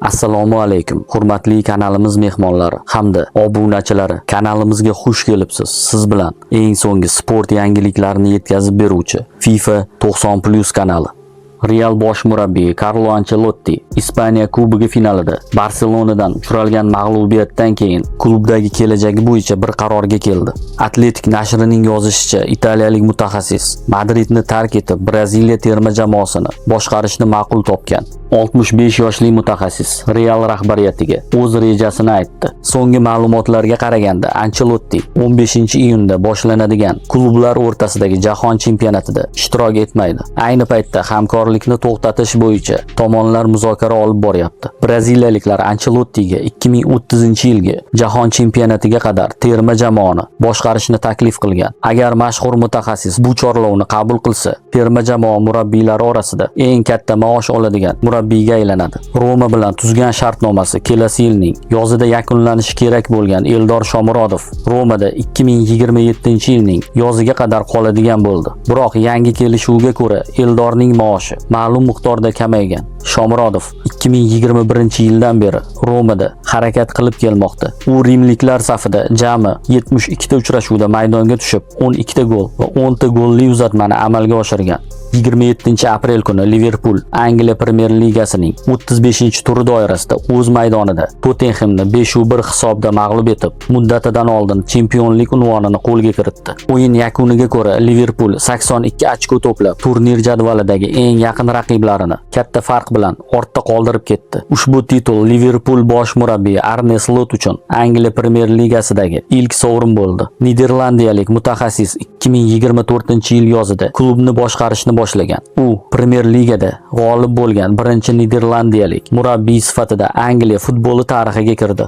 Assalomu alaykum, hurmatli kanalimiz mehmonlari hamda obunachilari. Kanalimizga xush kelibsiz. Siz bilan eng so'nggi sport yangiliklarini yetkazib beruvchi FIFA 90+ kanali. Real bosh murabbiyi Karlo Ancelotti Ispaniya Kubogi finalida Barselonadan uchralgan mag'lubiyatdan keyin klubdagi kelajagi bo'yicha bir qarorga keldi. Atletik nashrining yozishicha, italiyalik mutaxassis Madridni tark etib, Braziliya terma jamoasini boshqarishni ma'qul topgan. 65 yoshli mutaxassis Real rahbariyatiga o'z rejasini aytdi. So'nggi ma'lumotlarga qaraganda, Ancelotti 15-iyunda boshlanadigan klublar o'rtasidagi jahon chempionatida ishtirok etmaydi. Ayni paytda hamkorlikni to'xtatish bo'yicha tomonlar muzokara olib boryapti. Braziliyaliklar Anchelottiga 2030-yilgi jahon chempionatiga qadar terma jamoani boshqarishni taklif qilgan. Agar mashhur mutaxassis bu chorlovni qabul qilsa, terma jamoa murabbiylari orasida eng katta maosh oladigan murabbiyga aylanadi. Roma bilan tuzgan shartnomasi kelasi yilning yozida yakunlanishi kerak bo'lgan Eldor Shomurodov Romada 2027-yilning yoziga qadar qoladigan bo'ldi. Biroq yangi kelishuvga ko'ra Eldorning maoshi ma'lum miqdorda kamaygan. Shomurodov 2021-yildan beri Romada harakat qilib kelmoqda. U rimliklar safida jami 72 ta uchrashuvda maydonga tushib, 12 ta gol va 10 ta golli uzatmani amalga oshirgan. 27-aprel kuni Liverpul Angliya Premyer Ligasining 35-turi doirasida o'z maydonida Tottenhamni 5-1 hisobda mag'lub etib, muddatidan oldin chempionlik unvonini qo'lga kiritdi. O'yin yakuniga ko'ra Liverpul 82 ochko to'plab, turnir jadvalidagi eng yaqin raqiblarini katta farq bilan ortda qoldirib ketdi. Ushbu titul Liverpul bosh murabbiyi Arne Slot uchun Angliya Premyer Ligasidagi ilk sovrin bo'ldi. Niderlandiyalik mutaxassis 2024-yil yozida klubni boshqarishni boshlagan. U Premyer Ligada g'olib bo'lgan birinchi niderlandiyalik murabbiy sifatida Angliya futboli tarixiga kirdi.